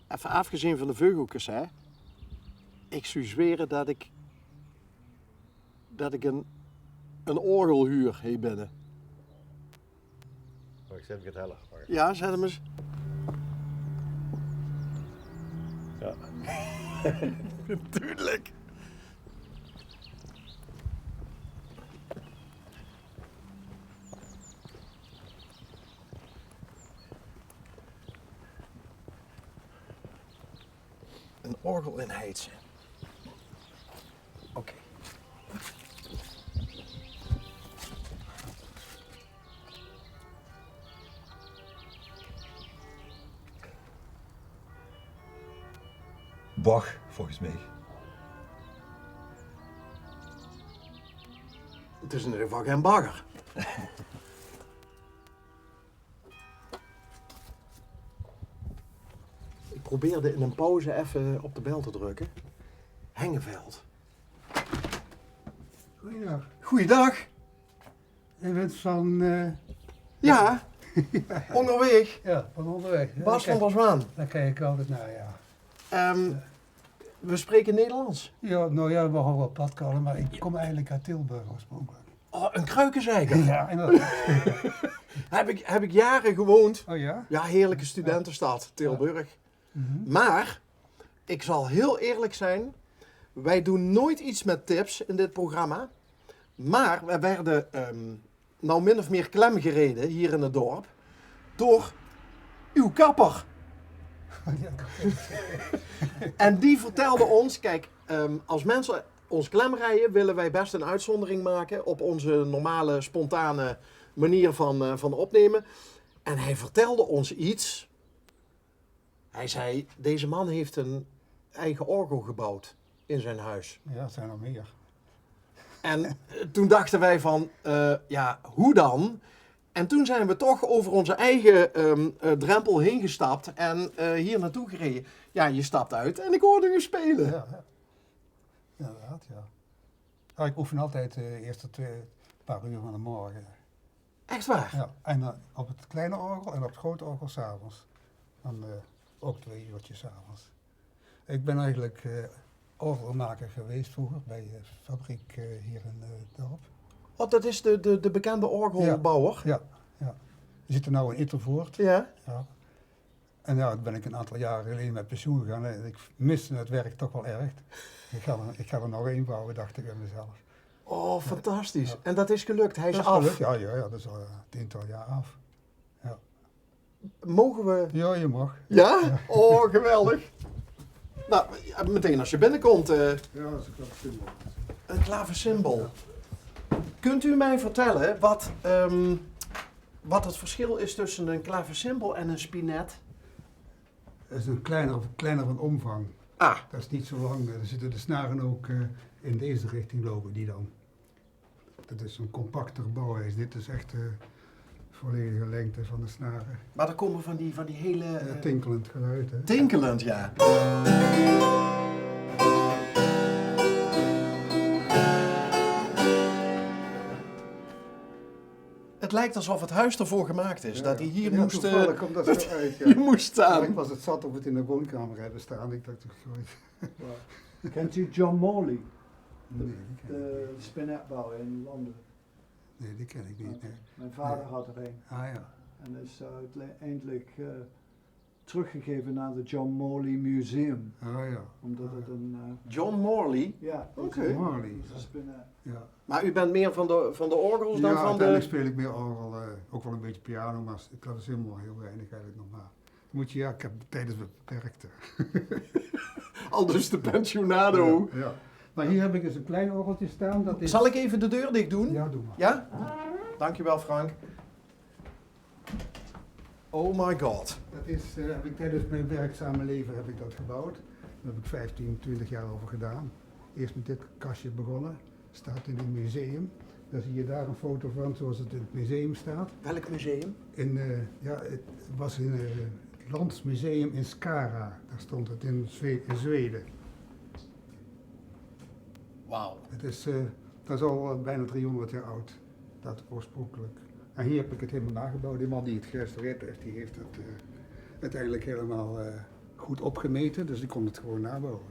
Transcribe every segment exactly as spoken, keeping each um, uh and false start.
Effe aafgezeen van de veugelkes, hè. Ik zou zwere dat ik, dat ik een, een orgel huur hier binnen. Maar ik zet het heller. Ja, zet hem eens. Ja. Natuurlijk. Een orgel in Heitse. Oké. Bach, volgens mij. Het is in ieder geval geen bagger. Ik probeerde in een pauze even op de bel te drukken. Hengeveld. Goeiedag. Goeiedag. Je bent van, eh, Ja, onderweg. Ja, van onderweg. Bas van der Zwaan. Daar kijk ik altijd naar, ja. Ehm, we spreken Nederlands. Ja, nou ja, we houden wel Padkallen, maar ik kom eigenlijk uit Tilburg oorspronkelijk. Oh, een Kruikenzeiker. Ja, inderdaad. Heb ik, heb ik jaren gewoond. Oh ja? Ja, heerlijke studentenstad, Tilburg. Maar, ik zal heel eerlijk zijn, wij doen nooit iets met tips in dit programma. Maar we werden, ehm, nou min of meer klemgereden hier in het dorp door uw kapper. En die vertelde ons, kijk, ehm, als mensen ons klemrijden, willen wij best een uitzondering maken op onze normale, spontane manier van, eh, van opnemen. En hij vertelde ons iets. Hij zei: "Deze man heeft een eigen orgel gebouwd in zijn huis." Ja, er zijn er meer. En, eh, toen dachten wij van, eh, ja, hoe dan? En toen zijn we toch over onze eigen, ehm, eh, drempel heen gestapt en, eh, hier naartoe gereden. Ja, je stapt uit en ik hoorde u spelen. Ja, ja. Inderdaad, ja. Ja, ik oefen altijd, eh, eerst de twee, paar uur van de morgen. Echt waar? Ja, en, eh, op het kleine orgel en op het grote orgel 's avonds. Dan, eh, ook twee uurtjes 's avonds. Ik ben eigenlijk, eh, orgelmaker geweest vroeger bij de fabriek, eh, hier in, eh, het dorp. Oh, dat is de, de, de bekende orgelbouwer? Ja, ja. Die zit er nou in Ittervoort. Ja. Ja. En ja, toen ben ik een aantal jaren geleden met pensioen gegaan. En ik miste het werk toch wel erg. Ik ga er, ik ga er nog één bouwen, dacht ik bij mezelf. Oh, fantastisch. Ja. En dat is gelukt. Hij is af. Dat is gelukt, ja, ja, ja, dat is al een tiental jaar af. Ja. Mogen we? Ja, je mag. Ja? Ja. Oh, geweldig. Nou, ja, meteen als je binnenkomt, eh, Ja, dat is een klaversymbol. Een klaversymbol. Ja. Kunt u mij vertellen wat, ehm, wat het verschil is tussen een klaversymbol en een spinet? Dat is een kleiner, kleiner van omvang. Ah. Dat is niet zo lang. Dan zitten de snaren ook, eh, in deze richting lopen die dan. Dat is een compacter bouwwijze. Dit is echt de volledige lengte van de snaren. Maar er komen van die, van die hele, eh, Ja, tinkelend geluid, hè? Tinkelend, ja. Het lijkt alsof het huis ervoor gemaakt is, Ja, dat hij hier ja, moest, eh, toevallig komt dat zo uit, ja. Hier moest staan. Ja, ik was het zat om het in de woonkamer te hebben staan. Ik dacht, "Goh." Kent u John Morley? Nee, die ken ik niet. De spinetbouwer in Londen. Nee, die ken ik niet, nee. Mijn vader had er een. Ah, ja. En is, eh, uiteindelijk, eh, teruggegeven naar de John Morley Museum. Ah, ja. Omdat het een, eh, John Morley? Ja, Oké. Morley. Dat is een spinet. Ja. Maar u bent meer van de, van de orgels dan Ja, van de uiteindelijk speel ik meer orgel, eh, ook wel een beetje piano, maar ik, dat is helemaal heel weinig eigenlijk nog maar. Moet je, ja, ik heb, tijd is beperkt, hè. Aldus de pensionado. Ja, ja. Maar hier heb ik eens een klein orgeltje staan. Dat is Zal ik even de deur dicht doen? Ja, doe maar. Ja? Dankjewel, Frank. Oh my god. Dat is, eh, heb ik tijdens mijn werkzame leven heb ik dat gebouwd. Daar heb ik vijftien, twintig jaar over gedaan. Eerst met dit kastje begonnen. Staat in een museum. Dan zie je daar een foto van, zoals het in het museum staat. Welk museum? In, eh, ja, het was in, eh, het Landsmuseum in Skara. Daar stond het in Zwe-, in Zweden. Wauw. Het is, eh, dat is al, eh, bijna driehonderd jaar oud. Dat oorspronkelijk. En hier heb ik het helemaal nagebouwd. Die man die het gerestaureerd heeft, die heeft het, eh, uiteindelijk helemaal, eh, Goed opgemeten, dus ik kon het gewoon nabouwen.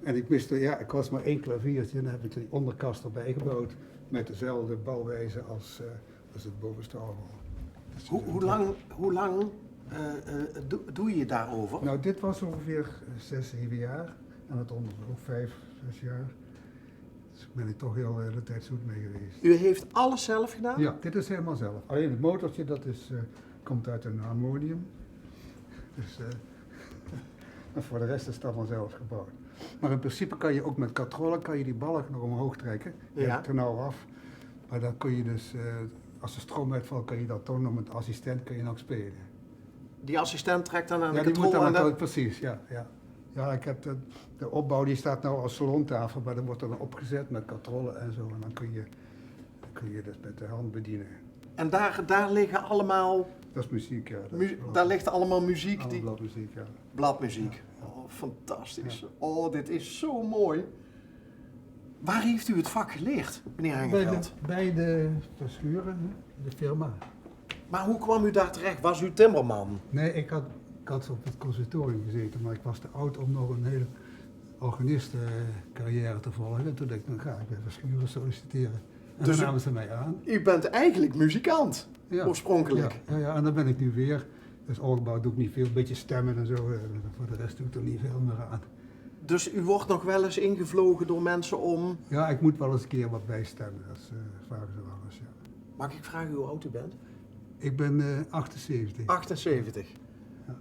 En ik wist, ja, ik was maar één klaviertje en dan heb ik die onderkast erbij gebouwd met dezelfde bouwwijze als, eh, als het bovenste orgel. Dus, Hoe, eh, hoe lang, hoe lang eh, eh, do- doe je daarover? Nou, dit was ongeveer eh, zes, zeven jaar. En het onderzoek vijf, zes jaar. Dus daar ben ik toch heel de hele tijd zoet mee geweest. U heeft alles zelf gedaan? Ja, dit is helemaal zelf. Alleen het motortje, dat is, eh, komt uit een harmonium. Dus, eh, en voor de rest is het allemaal zelf gebouwd. Maar in principe kan je ook met katrollen kan je die balk nog omhoog trekken. Je Ja. hebt er nou af. Maar dan kun je dus, eh, als de stroom uitvalt, kan je dan toch nog met de assistent kun je nog spelen. Die assistent trekt dan aan Ja, de die moet controle dan en dan... ook, precies, ja, ja. Ja, ik heb de, de opbouw die staat nou als salontafel, maar dan wordt er dan opgezet met katrollen en zo. En dan kun je, dan kun je dat met de hand bedienen. En daar, daar liggen allemaal... Dat is muziek, ja. Dat mu- is wel daar ligt allemaal muziek allemaal die... bladmuziek, ja. Bladmuziek. Oh, fantastisch. Oh, dit is zo mooi. Waar heeft u het vak geleerd, meneer Hengeveldt? Bij de, bij de Verschuren, hè, de firma. Maar hoe kwam u daar terecht? Was u timmerman? Nee, ik had, ik had op het conservatorium gezeten, maar ik was te oud om nog een hele organistencarrière te volgen. Toen dacht ik, dan ga ik bij Verschuren solliciteren. En Dus daar u- namen ze mij aan. U bent eigenlijk muzikant, Ja. oorspronkelijk. Ja, ja, ja, en daar ben ik nu weer. Dus oorbouw doe ik niet veel, een beetje stemmen en zo, eh, voor de rest doe ik er niet veel meer aan. Dus u wordt nog wel eens ingevlogen door mensen om... Ja, ik moet wel eens een keer wat bijstemmen, dat eh, vragen ze wel eens, ja. Mag ik vragen hoe oud u bent? Ik ben eh, achtenzeventig. achtenzeventig. Ja.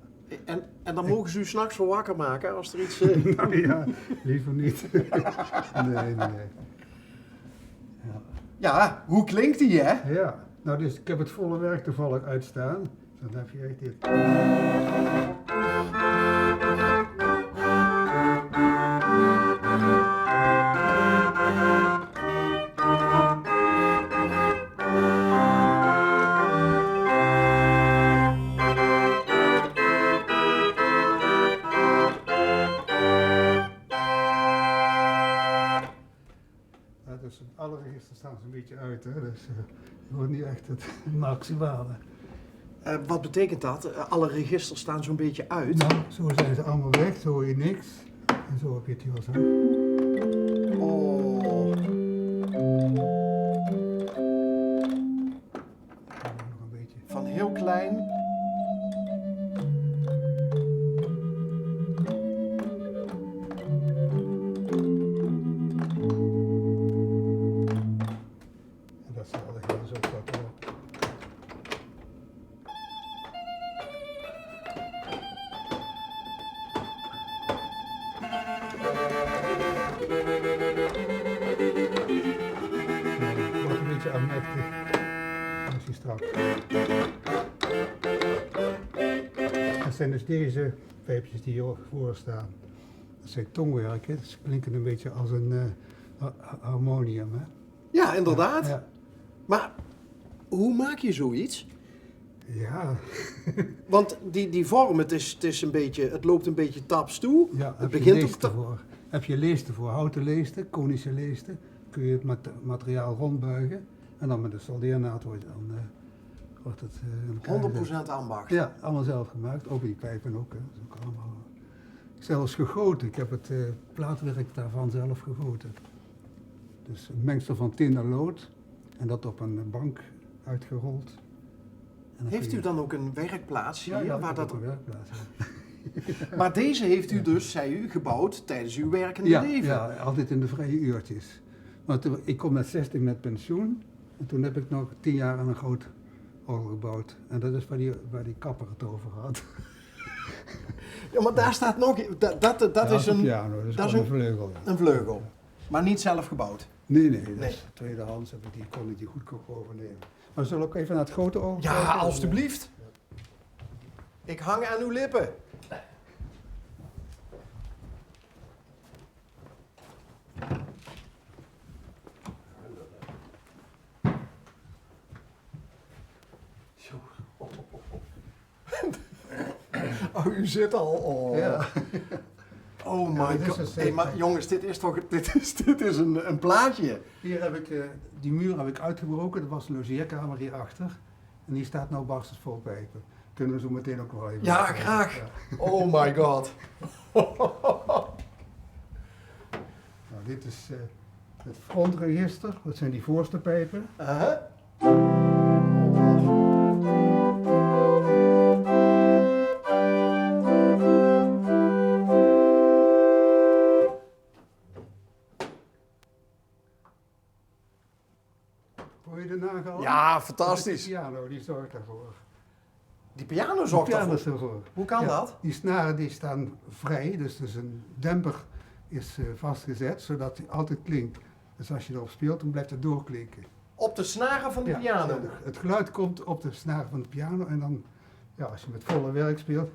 En, en dan mogen ze u s'nachts voor wakker maken als er iets... eh, Nou ja, liever niet. Nee, nee, nee. Ja. Ja, hoe klinkt die, hè? Ja, nou dus ik heb het volle werk toevallig uitstaan. Dan heb je echt dit. Ja, dus alle registers staan zo'n beetje uit, hè. Dus eh, je hoort niet echt het maximale. Eh, wat betekent dat? Eh, alle registers staan zo'n beetje uit. Nou, zo zijn ze allemaal weg, zo hoor je niks. En zo heb je het heel zo. Oh. Nog een beetje. Van heel klein. En dat zal de gaan zo pakken. Wordt een beetje aanmächtig. Als je straks. Dat zijn dus deze pijpjes die hier voor staan. Dat zijn tongwerken. Ze klinken een beetje als een eh, ha- ha- harmonium, hè? Ja, inderdaad. Ja. Maar hoe maak je zoiets? Ja. Want die, die vorm, het, is, het, is een beetje, het loopt een beetje taps toe. Ja, Het heb je begint op leesten ta- voor. Heb je leesten voor, houten leesten, konische leesten, kun je het mat- materiaal rondbuigen en dan met een soldeernaad wordt het dan, eh, wordt het eh, in elkaar gezet. honderd procent ambacht. Ja, allemaal zelf gemaakt, ook die pijpen ook. Hè. Dat is ook allemaal, zelfs gegoten, ik heb het eh, plaatwerk daarvan zelf gegoten. Dus een mengsel van tin en lood en dat op een bank uitgerold. En Heeft kun u je- dan ook een werkplaats hier? Ja, ja, waar ik heb dat... ook een werkplaats. Ja. Maar deze heeft u dus, zei u, gebouwd tijdens uw werkende Ja, leven. Ja, altijd in de vrije uurtjes. Want toen- ik kom met zestig met pensioen. En toen heb ik nog tien jaar aan een groot orgel gebouwd. En dat is waar die, waar die kapper het over had. Ja, maar daar staat nog... Dat, dat, dat Ja, is een, piano, dat is dat is gewoon een een, vleugel. Ja. een vleugel. Maar niet zelf gebouwd. Nee, nee, dat Nee. is tweedehands heb ik die, kon ik die goedkoop overnemen. Maar zullen we ook even naar het grote orgel Ja, kijken? alstublieft. Ik hang aan uw lippen. Zo. Oh, u zit al. Oh, Ja. Oh Ja, my dit is god. een Hey, maar zeker. Jongens, dit is toch dit is, dit is een, een plaatje. Hier heb ik, eh, die muur heb ik uitgebroken, dat was een logeerkamer hierachter. En hier staat nou Barstens vol pijpen. Kunnen we zo meteen ook wel even... Ja, graag. Ja. Oh my god. Nou, dit is eh, het frontregister. Dat zijn die voorste pijpen. Aha. Hoor je de nagel? Ja, fantastisch. De piano, die zorgt daarvoor. Die piano zorgt daarvoor? Hoe kan dat? Die snaren die staan vrij, dus, dus een demper is eh, vastgezet, zodat hij altijd klinkt. Dus als je erop speelt, dan blijft het doorklinken. Op de snaren van de piano? Ja, het geluid komt op de snaren van de piano en dan, ja, als je met volle werk speelt,